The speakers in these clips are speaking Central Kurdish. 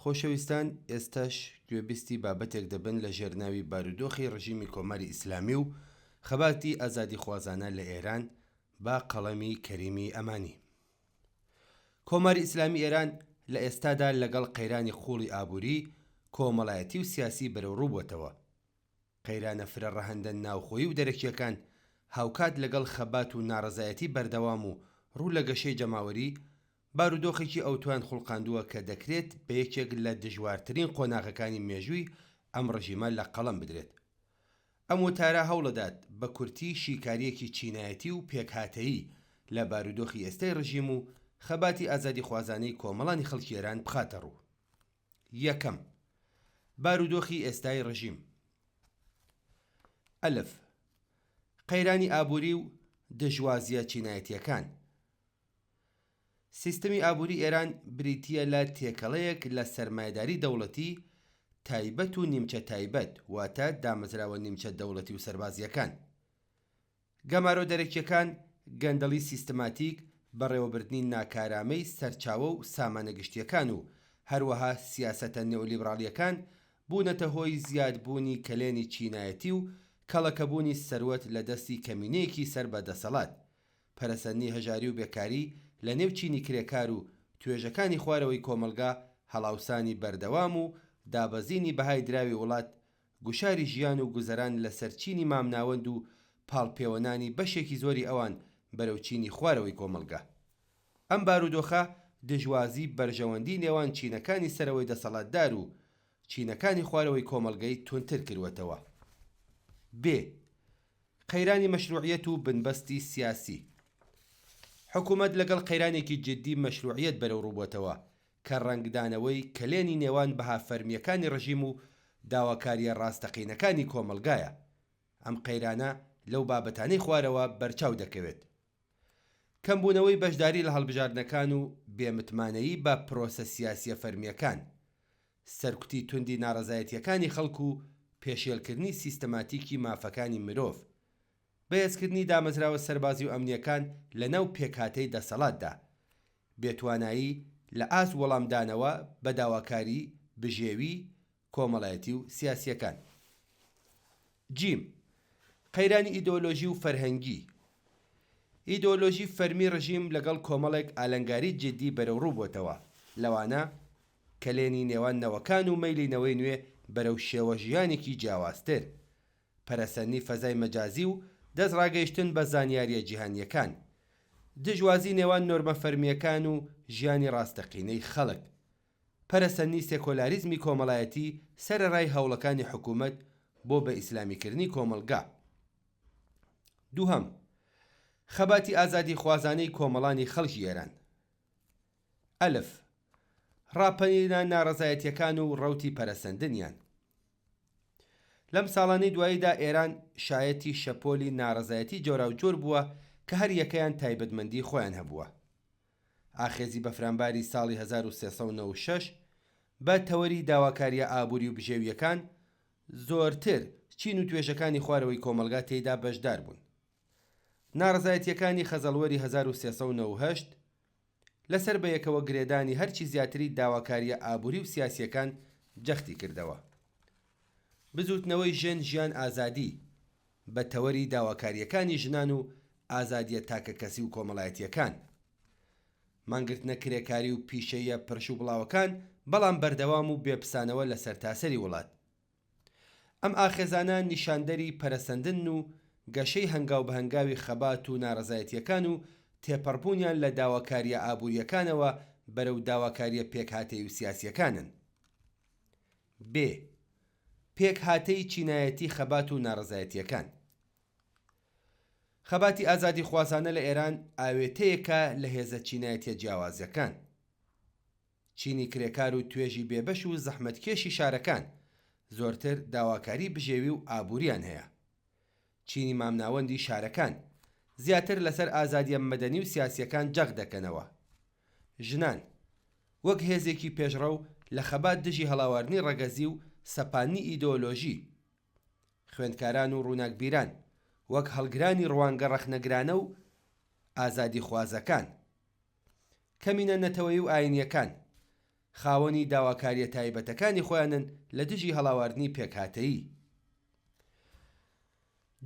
خۆشەویستان ئێستاش گوێبیستی بابەتێک دەبن لە ژێر ناوی بارودۆخی ڕژیمی کۆماری ئیسلامی و خەباتی ئازادیخوازانە لە ئێران بە قەڵەمی کەریمی ئەمانی. کۆماری ئیسلامی ئێران لە ئێستادا لەگەڵ قەیرانی قووڵی ئابووری، کۆمەڵایەتی و سیاسی بەرەوڕوو بۆتەوە. قەیرانە فرە ڕەهەندە ناوخۆیی و دەرەکییەکان هاوکات لەگەڵ خەبات و ناڕەزایەتی بەردەوام و ڕوو لە گەشەی جەماوەری، بارودۆخێکی ئەوتۆیان خوڵقاندووە کە دەکرێت بە یەکێک لە دژوارترین قۆناغەکانی مێژووی ئەم ڕژیمە لە قەڵەم بدرێت. ئەم وتارە هەوڵدەدات بە کورتی شیکارییەکی چینایەتی و پێکهاتەیی لە بارودۆخی ئێستای ڕژیم و خەباتی ئازادیخوازانەی کۆمەڵانی خەڵکی ئێران بخاتە ڕوو. یەکەم، بارودۆخی ئێستای ڕژیم. ئەلف، قەیرانی ئابووری و دژوازییە چینایەتییەکان. سیستمی ئابووری ئێران بریتییە لە تێکەڵەیەک لە سەرمایەداری دەوڵەتی، تایبەت و نیمچە تایبەت، واتە دامەزراوە نیمچە دەوڵەتی و سەربازییەکان. گەمارۆ دەرەکییەکان، گەندەڵی سیستماتیک، بەڕێوەبردنی ناکارامەی سەرچاوە و سامانە گشتییەکان و هەروەها سیاسەتە نئۆلیبراڵییەکان بوونەتە هۆی زیادبوونی کەلێنی چینایەتی و کەڵەکەبوونی سەروەت لە دەستی کەمینەیەکی سەر بە دەسەڵات. پەرەسەندنی هەژاری و بێکاری لە نێو چینی کرێکار و توێژەکانی خوارەوەی کۆمەڵگا، هەڵاوسانی بەردەوام و دابەزینی بەهای دراوی وڵات، گوشاری ژیان و گوزەران لەسەر چینی مامناوەند و پاڵپێوەنانی بەشێکی زۆری ئەوان بەرەو چینی خوارەوەی کۆمەڵگا. ئەم بارودۆخە دژوازی بەرژەوەندی نێوان چینەکانی سەرەوەی دەسەڵاتدار و چینەکانی خوارەوەی کۆمەڵگەی توندتر کروەتەوە. بێ. قەیرانی مەشروعیەت و بنبەستی سیاسی. حکومەت لەگەڵ قەیرانێکی جیددی مەشروعیەت بەرەوڕوو بۆتەوە کە ڕەنگدانەوەی کەلێنی نێوان بەها فەرمییەکانی ڕژیم و داواکارییە ڕاستەقینەکانی کۆمەڵگایە. ئەم قەیرانە لەو بابەتانەی خوارەوە بەرچاو دەکەوێت. کەمبوونەوەی بەشداری لە هەڵبژاردنەکان و بێمتمانەیی بە پرۆسە سیاسییە فەرمییەکان. سەرکوتی توندی ناڕەزایەتییەکانی خەڵک و پێشێلکردنی سیستەماتیکی مافەکانی مرۆڤ. بەهێزکردنی دامەزراوە سەربازی و ئەمنییەکان لەناو پێکهاتەی دەسەڵاتدا. بێتوانایی لە ئاست وەڵامدانەوە بە داواکاری بژێوی کۆمەڵایەتی و سیاسییەکان. جیم. قەیرانی ئیدۆلۆژی و فەرهەنگی. ئیدۆلۆژی فەرمی ڕژیم لەگەڵ کۆمەڵێک ئالەنگاری جیددی بەرەوڕوو بۆتەوە، لەوانە، کەلێنی نێوان نەوەکان و مەیلی نەوەی نوێ بەرەو شێوە ژیانێکی جیاوازتر، پەرەسەندنی فەزای مەجازی و دەستڕاگەیشتن بە زانیارییە جیهانییەکان، دژوازی نێوان نۆرمە فەرمییەکان و ژیانی ڕاستەقینەی خەڵک، پەرەسەندنی سێکۆلاریزمی کۆمەڵایەتی سەرەڕای هەوڵەکانی حکوومەت بۆ بە ئیسلامیکردنی کۆمەڵگا. دووهەم، خەباتی ئازادیخوازانەی کۆمەڵانی خەڵکی ئێران. ئەلف، ڕاپەرینە ناڕەزایەتییەکان و ڕەوتی پەرەسەندنیان. لەم ساڵانەی دواییدا ئێران شایەتی شەپۆلی ناڕەزایەتی جۆراوجۆر بووە کە هەر یەکەیان تایبەتمەندی خۆیان هەبووە. ئاخێزی بەفرانباری ساڵی 1396 بە تەوەری داواکارییە ئابووری و بژێوییەکان، زۆرتر چین و توێژەکانی خوارەوەی کۆمەڵگا تێیدا بەشدار بوون. ناڕەزایەتییەکانی خەزەڵوەری 1398 لەسەر بەیەکەوە گرێدانی هەرچی زیاتری داواکارییە ئابووری و سیاسییەکان جەختی کردەوە. بزووتنەوەی ژن ژیان ئازادی بە تەوەری داواکارییەکانی ژنان و ئازادییە تاکەکەسی و کۆمەڵایەتییەکان. مانگرتنە کرێکاری و پیشەییە پرشوبڵاوەکان بەڵام بەردەوام و بێ پسانەوە لە سەرتاسەری وڵات. ئەم ئاخێزانە نیشاندەری پەرەسەندنن و گەشەی هەنگاوبەهەنگاوی خەبات و ناڕەزایەتییەکان و تێپەڕبوونیان لە داواکارییە ئابوورییەکانەوە بەرەو داواکارییە پێکهاتەیی و سیاسییەکانن. بێ. پێکهاتەی چینایەتی خەبات و ناڕەزایەتییەکان. خەباتی ئازادیخوازانە لە ئێران ئاوێتەیەکە لە هێزە چینایەتییە جیاوازەکان. چینی کرێکار و توێژی بێبەش و زەحمەتکێشی شارەکان، زۆرتر داواکاری بژێوی و ئابووریان هەیە. چینی مامناوەندی شارەکان، زیاتر لەسەر ئازادییە مەدەنی و سیاسییەکان جەخت دەکەنەوە. ژنان، وەک هێزێکی پێشڕەو لە خەبات دژی هەڵاواردنی ڕەگەزی و سەپاندنی ئیدۆلۆژی، خوێندکاران و ڕووناکبیران، وەک هەڵگرانی ڕوانگە ڕەخنەگرانە و ئازادیخوازەکان. کەمینە نەتەوەیی و ئایینییەکان. خاوەنی داواکارییە تایبەتەکانی خۆیانن لە دژی هەڵاواردنی پێکهاتەیی.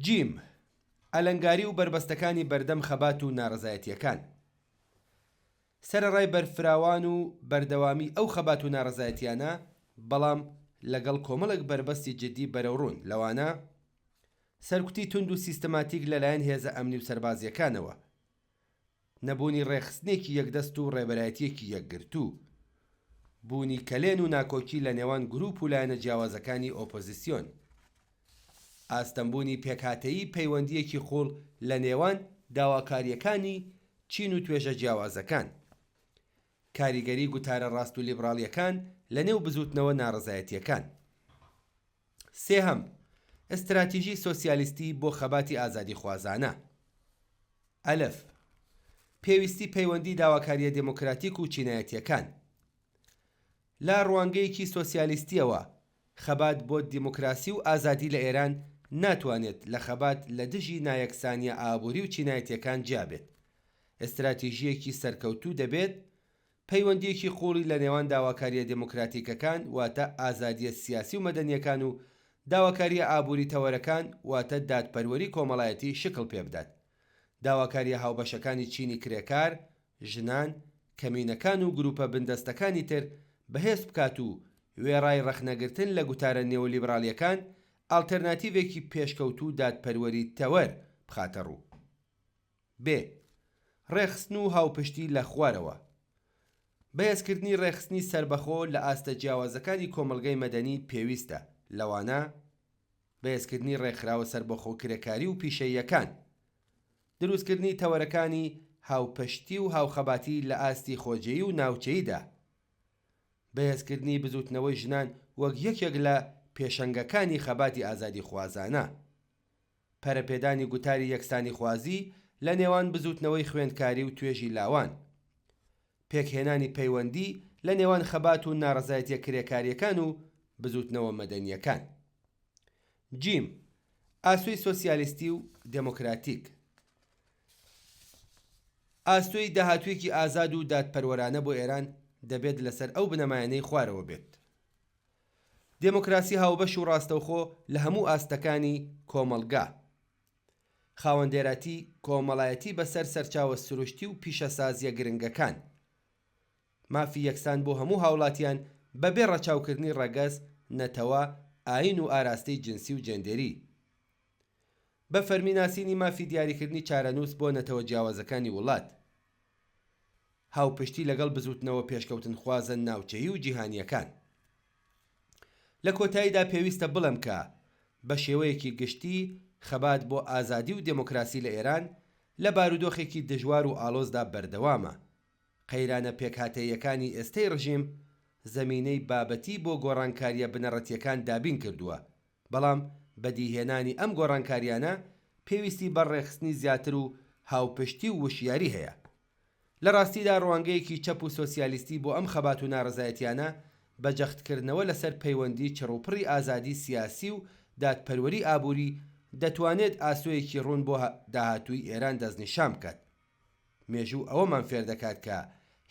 جیم، ئەلەنگاری و بەربەستەکانی بەردەم خەبات و نارەزایەتییەکان. سەرەڕای بەرفراوان و بەردەوامی ئەو خەبات و نارەزایەتییانە، بەڵام لەگەڵ کۆمەڵێک بەربەستی جددی بەرەوڕوون، لەوانە، سەرکوتی توند و سیستماتیک لەلایەن هێزە ئەمنی و سەربازییەکانەوە، نەبوونی ڕێکخستنێکی یەکدەست و ڕێبەرایەتییەکی یەکگرتوو، بوونی کەلێن و ناکۆکی لە نێوان گرووپ و لایەنە جیاوازەکانی ئۆپۆزیسیۆن، ئاستەمبوونی پێکهاتەیی پەیوەندییەکی قووڵ لە نێوان داواکارییەکانی چین و توێژە جیاوازەکان، کاریگەری گوتارە ڕاست و لیبڕاڵییەکان لە نێو بزووتنەوە ناڕەزایەتییەکان. سێهەم، ئستراتیژی سۆسیالیستی بۆ خەباتی ئازادیخوازانە. ئەلف. پێویستی پەیوەندی داواکارییە دێمۆکراتیک و چینایەتییەکان. لە ڕوانگەیەکی سۆسیالیستییەوە، خەبات بۆ دیمۆکراسی و ئازادی لە ئێران ناتوانێت لە خەبات لە دژی نایەکسانییە ئابووری و چینایەتییەکان جیا بێت. ئستراتیژییەکی سەرکەوتوو دەبێت پەیوەندییەکی قووڵی لە نێوان داواکارییە دێمۆکراتیکەکان واتە ئازادییە سیاسی و مەدەنییەکان و داواکارییە ئابووری تەوەرەکان واتە دادپەروەری کۆمەڵایەتی شکڵ پێ بدات. داواکارییە هاوبەشەکانی چینی کرێکار، ژنان، کەمینەکان و گرووپە بندەستەکانی تر بەهێز بکات و وێڕای ڕەخنەگرتن لە گوتارە نێولیبراڵییەکان، ئاڵتێرناتیڤێکی پێشکەوتوو و دادپەروەری تەوەر بخاتە ڕوو. بێ ڕێکخستن و هاوپشتی لە خوارەوە. بەهێزکردنی ڕێکخستنی سەربەخۆ لە ئاستە جیاوازەکانی کۆمەڵگەی مەدەنی پێویستە، لەوانە، بەهێزکردنی ڕێکخراوە سەربەخۆ کرێکاری و پیشەییەکان، دروستکردنی تەوەرەکانی هاوپشتی و هاوخەباتی لە ئاستی خۆجێی و ناوچەییدا، بەهێزکردنی بزووتنەوەی ژنان وەک یەکێک لە پێشەنگەکانی خەباتی ئازادیخوازانە. پەرەپێدانی گوتاری یەکسانیخوازی لە نێوان بزووتنەوەی خوێندکاری و توێژی لاوان. پێکهێنانی پەیوەندی لە نێوان خەبات و ناڕەزایەتیە کرێکارییەکان و بزووتنەوە مەدەنییەکان. جیم. ئاسۆی سۆسیالیستی و دێمۆکراتیک. ئاسۆی داهاتوویەکی ئازاد و دادپەروەرانە بۆ ئێران دەبێت لەسەر ئەو بنەمایانەی خوارەوە بێت. دێمۆکراسی هاوبەش و ڕاستەوخۆ لە هەموو ئاستەکانی کۆمەڵگا. خاوەندێراتی کۆمەڵایەتی بەسەر سەرچاوە سروشتی و پیشەسازییە گرنگەکان. مافی یەکسان بۆ هەموو هاوڵاتیان بەبێ ڕەچاوکردنی ڕەگەز، نەتەوە، ئایین و ئاراستەی جنسی و جێندێری. بە فەرمی ناسینی مافی دیاریکردنی چارەنووس بۆ نەتەوە جیاوازەکانی وڵات. هاوپشتی لەگەڵ بزووتنەوە پێشکەوتنخوازە ناوچەیی و جیهانییەکان. لە کۆتاییدا پێویستە بڵێم کە بە شێوەیەکی گشتی خەبات بۆ ئازادی و دێمۆکراسی لە ئێران لە بارودۆخێکی دژوار و ئاڵۆزدا بەردەوامە. قەیرانە پێکهاتەییەکانی ئێستەی ڕژیم زەمینەی بابەتی بۆ گۆڕانکارییە بنەڕەتییەکان دابین کردووە، بەڵام بەدیهێنانی ئەم گۆڕانکارییانە پێویستی بە ڕێکخستنی زیاتر و هاوپشتی و وشیاری هەیە. لە ڕاستیدا ڕوانگەیەکی چەپ و سۆسیالیستی بۆ ئەم خەبات و ناڕەزایەتیانە بە جەختکردنەوە لەسەر پەیوەندی چڕوپڕی ئازادی سیاسی و دادپەروەری ئابووری دەتوانێت ئاسۆیەکی ڕوون بۆ داهاتووی ئێران دەستنیشان بکات. مێژوو ئەوەمان فێردەکات کە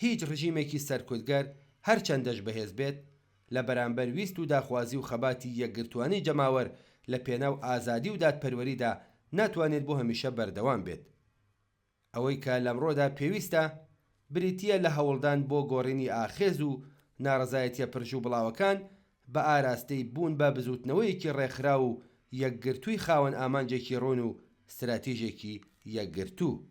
هیچ ڕژیمێکی سەرکوتگەر هەرچەندەش بەهێز بێت، لە بەرامبەر ویست و داخوازی و خەباتی یەکگرتووانەی جەماوەر لە پێناو ئازادی و دادپەروەریدا ناتوانێت بۆ هەمیشە بەردەوام بێت. ئەوەی کە لەمڕۆدا پێویستە، بریتییە لە هەوڵدان بۆ گۆڕینی ئاخێز و ناڕەزایەتییە پرژوبڵاوەکان بە ئاراستەی بوون بە بزووتنەوەیەکی ڕێکخراو و یەکگرتووی خاوەن ئامانجێکی ڕوون و ستراتیژێکی یەکگرتوو.